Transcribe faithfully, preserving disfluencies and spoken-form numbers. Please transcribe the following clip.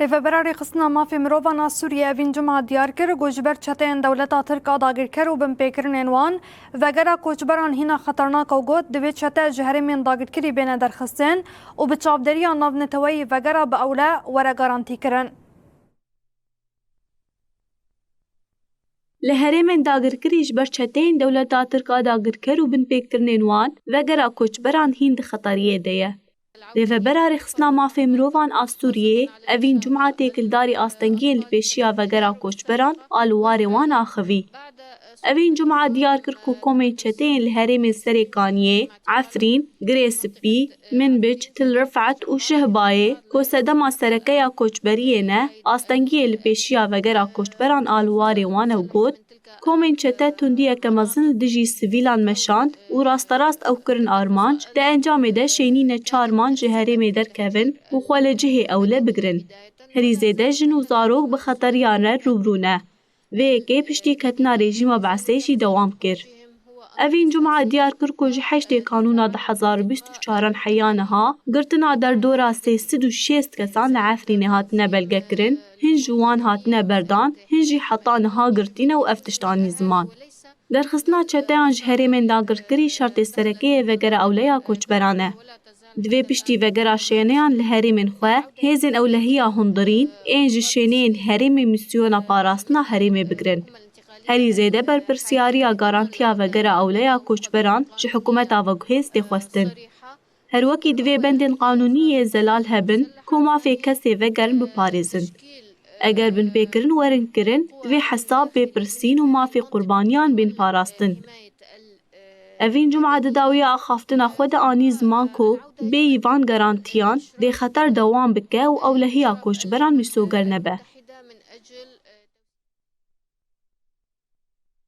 Rêvebera Rêxistina Mafê Mirovan a Sûriyê Evîn Cuma diyar kir ku ji ber çeteyên dewleta Tirk a dagirker û binpêkirinên wan, vegera koçberan hîna xeternak e û got, divê çete ji herêmên dagirkirî bêne derxistin û bi çavdêriya navneteweyî vegera bi ewle were garantîkirin. Li herêmên dagirkirî ji ber çeteyên dewleta Tirk a dagirker û binpêkirinên wan, vegera koçberan hîn di xeteriyê de ye. Rêvebera Rêxistina Mafê Mirovan a Sûriyê Evîn Cuma têkildarî astengiyên li pêşiya vegera koçberan a li warê wan axivî. Evîn Cuma diyar kir ku komên çeteyên li herêmên Serê Kaniyê, Efrîn, Girê Spî, Minbic, Til Rifet û Şihbayê ku sedema sereke ya koçberiyê ne, astengiyê li pêşiya vegera koçberan a li warê wan e û got, komên çete tundiyeke mezin li dijî sivîlan meşand û rasterast ew kirin armanc, di encamê de şênî neçar man ji herêmê derkevin û xwe li cihê ewle bigirin. Herî zêde jin û zarok bi xeteriyan re rûbirû ne. Vê yekê piştî ketina rejîma Beesê jî dewam kir. Evîn Cuma diyar kir ku ji heştê Kanûna du hezar û bîst û çaran heya niha girtina derdora sê sed û şêst kesan li Efrînê hatine belgekirin, hin ji wan hatine berdan, hin jî heta niha girtî ne û ev tişt anî ziman. Derxistina çeteyan ji herêmên dagirkirî şertê sereke yê vegera ewleya koçberan e. Divê piştî vegera şêneyan li herêmên xwe, hêzên ewlehiya hundirîn ên ji şêneyên herêmê mîsyona parastina herêmê bigirin. Herî zêde berpirsiyariya garantiya vegera ewleya koçberan ji hikûmeta veguhêz tê xwestin. Her wekî divê bendên qanûnî yê zelal hebin ku mafê kesê vegerin biparêzin. Eger binpêkirin werin kirin, divê hesab bê pirsîn û mafê qurbaniyan bên parastin. Evîn Cuma di dawiya axaftina xwe de anî ziman ku bêyî van garantiyan dê xeter dewam bike û ewlehiya koçberan mîsoger nebe.